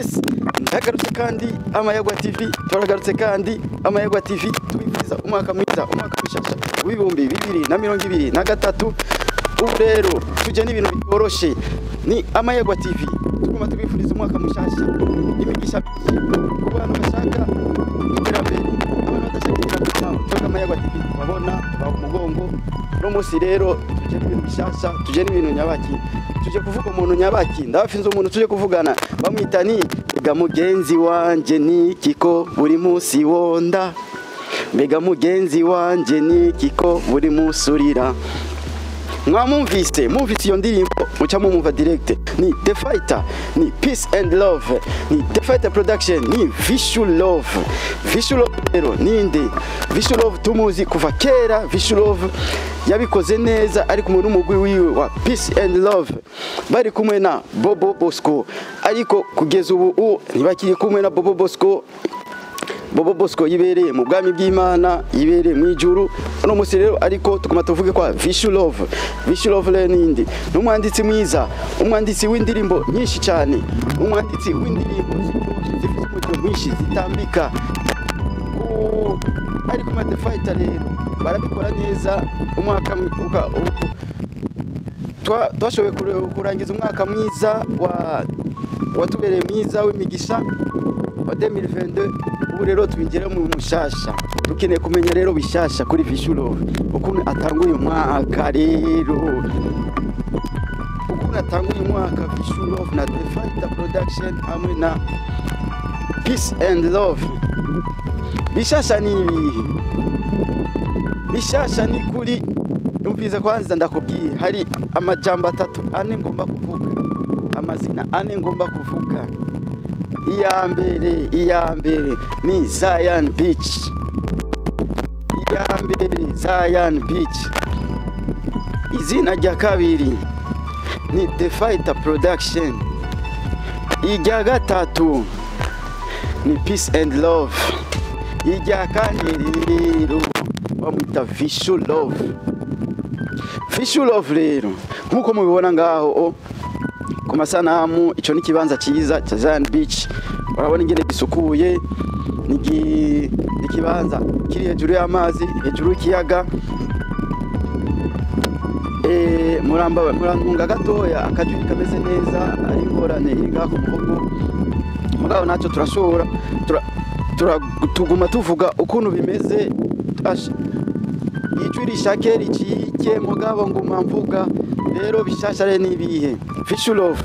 Yes, ndagarutse kandi Amayagwa TV, turagarutse kandi Amayagwa TV tubifuriza umwaka mwiza, umwaka mushasha w'2023. Ubu rero tujye n'ibintu bitoroshe, ni Amayagwa TV tuguma tubifuriza umwaka mushasha, imigisha ku bantu bashaka iterambere, abantu badashaka iterambere twebwe Amayagwa TV babona tubaha umugongo. Uno munsi rero tuje n'ibintu bishasha, tuje n'ibintu nyabaki, tuje kuvuga umuntu nyabaki. Ndabafinze umuntu tuje kuvugana, bamwita ni mbega mugenzi wanje ni kiko buri munsi wonda, mbega mugenzi wanje ni kiko buri munsi urira. Mwamumvise, mumvise iyo ndirimbo muca mumumva direct. Ni The Fighter, ni Peace and Love, ni The Fighter Production, ni Vichou Love. Vichou Love rero ninde? Vichou Love tumuzi kuva kera. Vichou Love yabikoze neza ari kumwe n'umugwi wiwe wa Peace and Love, bari kumwe na Bobo Bosco, ariko kugeza ubu ntibakiri kumwe na Bobo Bosco. Bobo Bosco yibereye mu bwami bw'Imana, yibereye mu ijuru. Uno munsi rero ariko tuguma tuvuge kwa Vichou Love. Vichou Love rero ninde? Ni umwanditsi mwiza, umwanditsi w'indirimbo nyinshi cyane, umwanditsi w'indirimbo zifite umuriro mwinshi zitambika. Ariko ma The Fighter rero barabikora neza. Umwaka twashoboye kurangiza umwaka mwiza watubereye mwiza w'imigisha wa 2022. Ubu rero twinjira mu mushasha, dukeneye kumenya rero bishasha kuri Vichou Love, ukuntu atanguye umwaka rero, ukuntu atanguye umwaka Vichou Love na The Fighter Production hamwe na Peace and Love. Bishasha ni ibihe? Bishasha ni kuri umvize kwanza ndakubwiye, hari amajambo atatu ane ngomba kuvuga, amazina ane ngomba kuvuga. Iya mbere ni Zion Beach. Iya mbere Zion Beach. Izina rya kabiri ni The Fighter Production. Irya gatatu ni Peace and Love. Irya kane rero bamwita Vichou Love. Vichou Love rero nkuko mubibona ngaho ku masanamu, ico ni kibanza cyiza cya Zion Beach. Urabona ingene gisukuye, ni ikibanza kiri hejuru y'amazi, hejuru y'ikiyaga. Muramba murantunga gatoya, akajwi kameze neza, ari ingorane iri ngaho ku muhogo, mugabo nacyo turashobora tuguma tuvuga ukuntu bimeze. Ijwi rishake ricike, mugabo nguma mvuga. Rero bishasha rero nibihe? Vichou Love,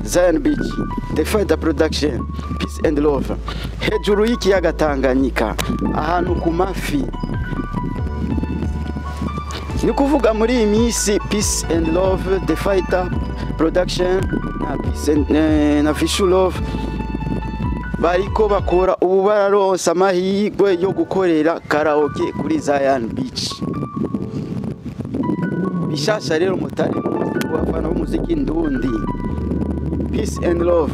Zion Beach, The Fighter Production, Peace and Love, hejuru y'ikiyaga Tanganyika, ahantu ku mafi. Ni kuvuga muri iyi minsi Peace and Love, The Fighter Production na Peace and, na Vichou Love bariko bakora ubu, bararonsa amahirwe yo gukorera karaoke kuri Zion Beach. Bishasha rero mutari muzi ku bafana b'umuziki ndundi, Peace and Love,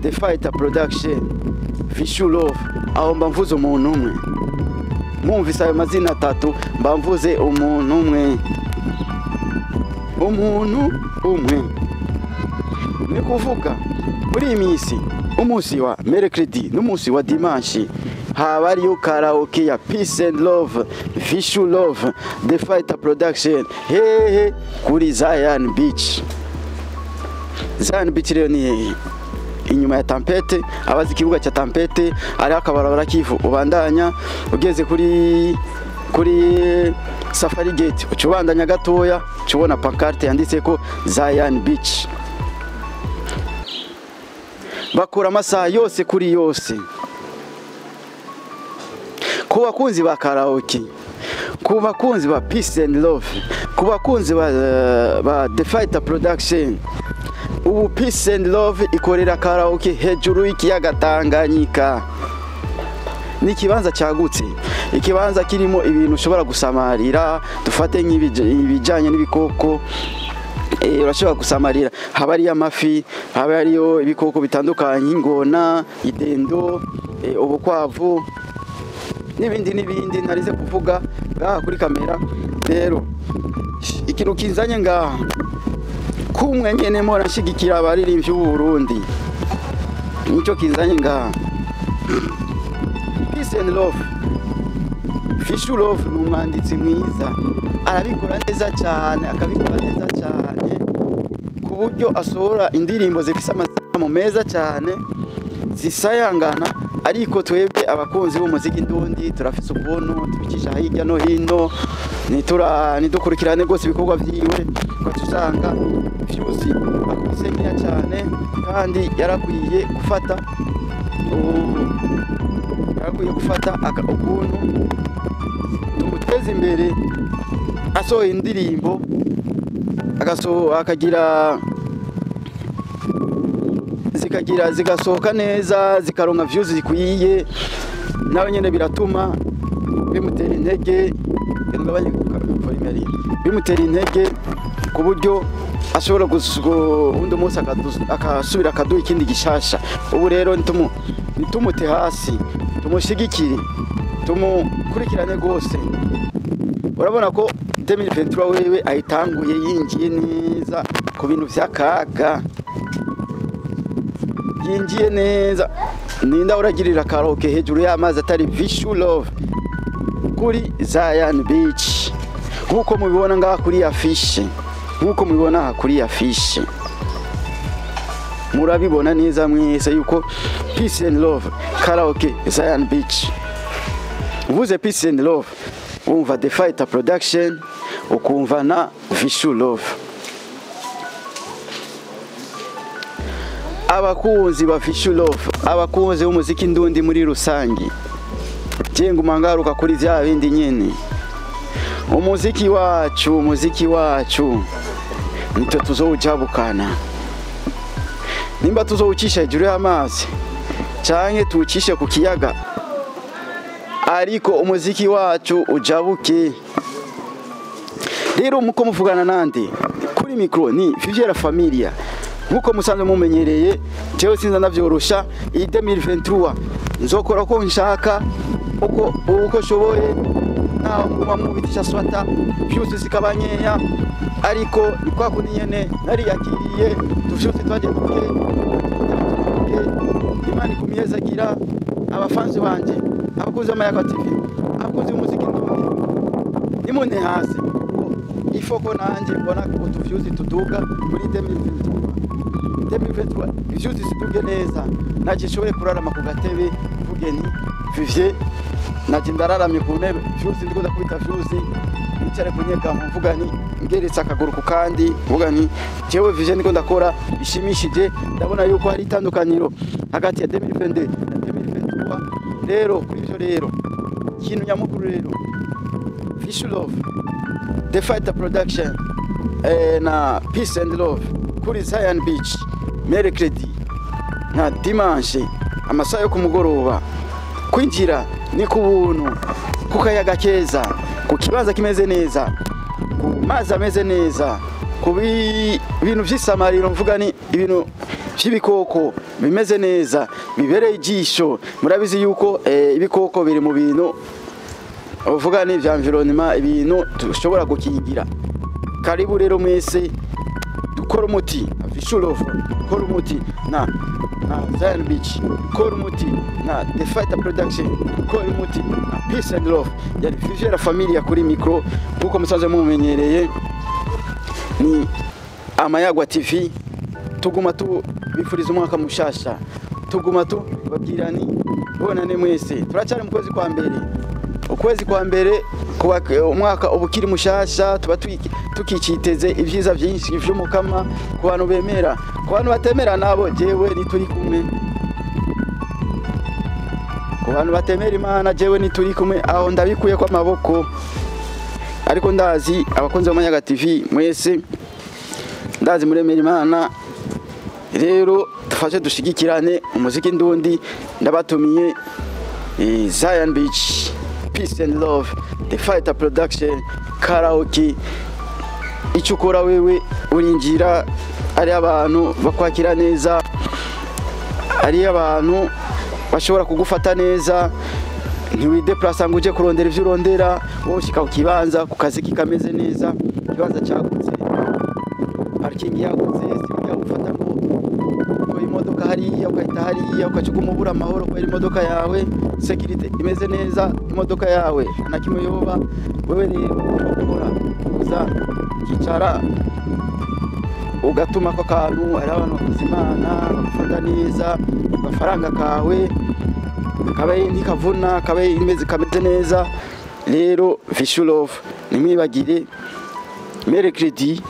The Fighter Production, Vichou Love, aho mba mvuze umuntu umwe. Mwumvise ayo mazina atatu, mba mvuze umuntu umwe, umuntu umwe. Ni kuvuga muri iyi minsi, umunsi wa mercredi n'umunsi wa dimanche, haba hariyo karaoke ya Peace and Love, Vichou Love, The Fighter Production, hehe kuri Zion Beach. Zion Beach rero ni hehe? Inyuma ya Tempete, abazi ikibuga cya Tempete, hariho akabarabara kivu ubandanya ugeze kuri Safari Gate, uca ubandanya gatoya uca ubona pancarte yanditse ko Zion Beach. Bakora amasaha yose kuri yose. Ku bakunzi ba karaoke, ku bakunzi ba Peace and Love, ku bakunzi ba The Fighter Production, ubu Peace and Love ikorera karaoke hejuru y'ikiyaga Tanganyika. Ni ikibanza cyagutse, ikibanza kirimo ibintu ushobora gusamarira, dufate nk'ibijyanye n'ibikoko. Urashobora gusamarira, haba hariyo amafi, haba hariyo ibikoko bitandukanye, ingona, idendo, ubukwavu n'ibindi n'ibindi ntarize kuvuga ngaha kuri kamera. Rero ikintu kinzanye ngaha kumwe nyene mpora nshigikira abaririmbyi b'u Burundi. Nico kinzanye ngaha. Peace and Love, Fishu Love ni umwanditsi mwiza, arabikora neza cyane, akabikora neza cyane ku buryo asohora indirimbo zifise amasanamu meza cyane zisayangana. Ariko twebwe abakunzi b'umuziki ndundi turafise ukuntu tubicisha hirya no hino, ntidukurikirane rwose ibikorwa vyiwe, ugasanga views akubise nkeya cyane, kandi yarakwiye gufata ukuntu tumuteza imbere, asohoye indirimbo akagira zikagira zigasohoka neza, zikaronka views zikwiye, nawe nyene biratuma bimutera intege, bimutera intege ku buryo ashobora undi munsi akasubira akaduha ikindi gishasha. Ubu rero nitumute hasi, tumushigikire, tumukurikirane rwose. Urabona ko 2023 wewe ayitanguye yinjiye neza ku bintu vy'akaga, yinjiye neza. Ninda uragirira karaoke hejuru y'amazi atari Vishu Love kuri Zion Beach, nkuko mubibona ngaha kuri affiche, nkuko mubibona aha kuri affiche, murabibona neza mwese yuko Peace and Love karaoke Zion Beach. Uvuze Peace and Love wumva The Fighter Production, ukumva na Vishu Love. Abakunzi ba Vishu Love, abakunzi b'umuziki ndundi muri rusangi, je nguma ngaruka kuri vya bindi nyene. Umuziki wacu, umuziki wacu nitwe tuzowujabukana. Nimba tuzowucisha hejuru y'amazi canke tuwucishe ku kiyaga, ariko umuziki wacu ujabuke. Rero muko muvugana nande kuri micro ni Viviera Familia, nkuko musanzwe mumenyereye. Jewe sinza ndavyorosha, iyi 2023 nzokora ko nshaka, uko shoboye, naho nguma mubitisha swata vyose zikaba nkeya, ariko ni kwa kundi nyene nariyakiriye, tuvyose twagiye duke. Imana ikumiyezagira abafanzi banje, abakunzi b'Amayaga TV, abakunzi b'umuziki ndundi, nimune hasi ifoko nanje mbona utuvyuzi tuduga muri 2023. 2023 ivyuzi ziduge neza, naje nshobore kurarama ku gatebe mvuge nti Vivier naje ndararamye ku ntebe, vyuzi ndiko ndakubita vyuzi, nicare kunyegamo mvuga nti ngeretse akaguru ku kandi, mvuga nti jewe Vivier ndiko ndakora bishimishije. Ndabona yuko hari itandukaniro hagati ya 2022 na 2023. Rero kuri ivyo rero ikintu nyamukuru rero, Vishu Love, The Fighter Production na Peace and Love kuri Zion Beach mercredi na dimanche amasaha yo kumugoroba. Kwinjira ni ku buntu, ku kayaga keza, ku kibanza kimeze neza, ku mazi ameze neza, ku bintu vy'isamariro, mvuga ni ibintu vy'ibikoko bimeze neza bibereye ijisho. Murabizi yuko ibikoko biri mu bintu uvuga ni vya environnement, ibintu dushobora gukingira. Karibu rero mwese dukora umuti Vishu Love, kora umuti na Zion Beach, kora umuti na The Fighter Production, kora umuti na Peace and Love. Yari Viviera Familia kuri micro, nkuko musanzwe mumenyereye ni Amayagwa TV. Tuguma tubifuriza umwaka mushasha, tuguma tubabwira ni bonane mwese. Turacyari mu kwezi kwa mbere, ukwezi kwa mbere kuba umwaka ubukiri mushasha, tuba tukiciteze ibyiza byinshi vy'umukama ku bantu bemera, ku bantu batemera nabo jewe nituri kumwe, ku bantu batemera Imana jewe nituri kumwe, aho ndabikuye kwa maboko. Ariko ndazi abakunzi b'Amayaga TV mwese, ndazi muremera Imana. Rero dufashe dushigikirane umuziki ndundi. Ndabatumiye Zion Beach, Peace and Love, The Fighter Production, karaoke. Icyo ukora wewe urinjira ari abantu bakwakira neza, ari abantu bashobora kugufata neza, ntiwideplace ngo uje kurondera ivyo urondera, wowe ushika ku kibanza ku kazi kikameze neza, ikibanza cyagutse, parking yagutse, sibijya gufata ngo imodoka hariya, ugahita hariya, ugaca uguma ubura amahoro kubera imodoka yawe. Sécurité imeze neza, imodoka yawe nta kimwe yoba. Wewe rero ukora uza ukicara, ugatuma ako kantu. Hari abantu bakoze Imana, bagufata neza, agafaranga kawe kabe ntikavuna, kabe imeze kameze neza. Rero Vichou Love, ntimwibagire mercredi,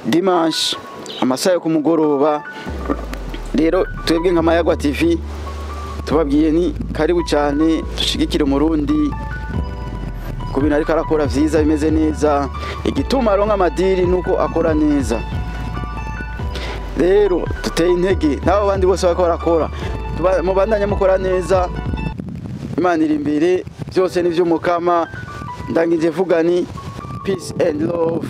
dimanche, amasaha yo ku mugoroba. Rero twebwe nka Mayagwa TV tubabwiye ni karibu cyane, dushigikire Umurundi ku bintu ariko arakora vyiza bimeze neza. Igituma aronka amadiri nuko akora neza. Rero duteye intege n'abo bandi bose bariko barakora. Mubandanye mukora neza, Imana iri imbere, byose ni ivy'Umukama. Ndangije vuga ni peace and love.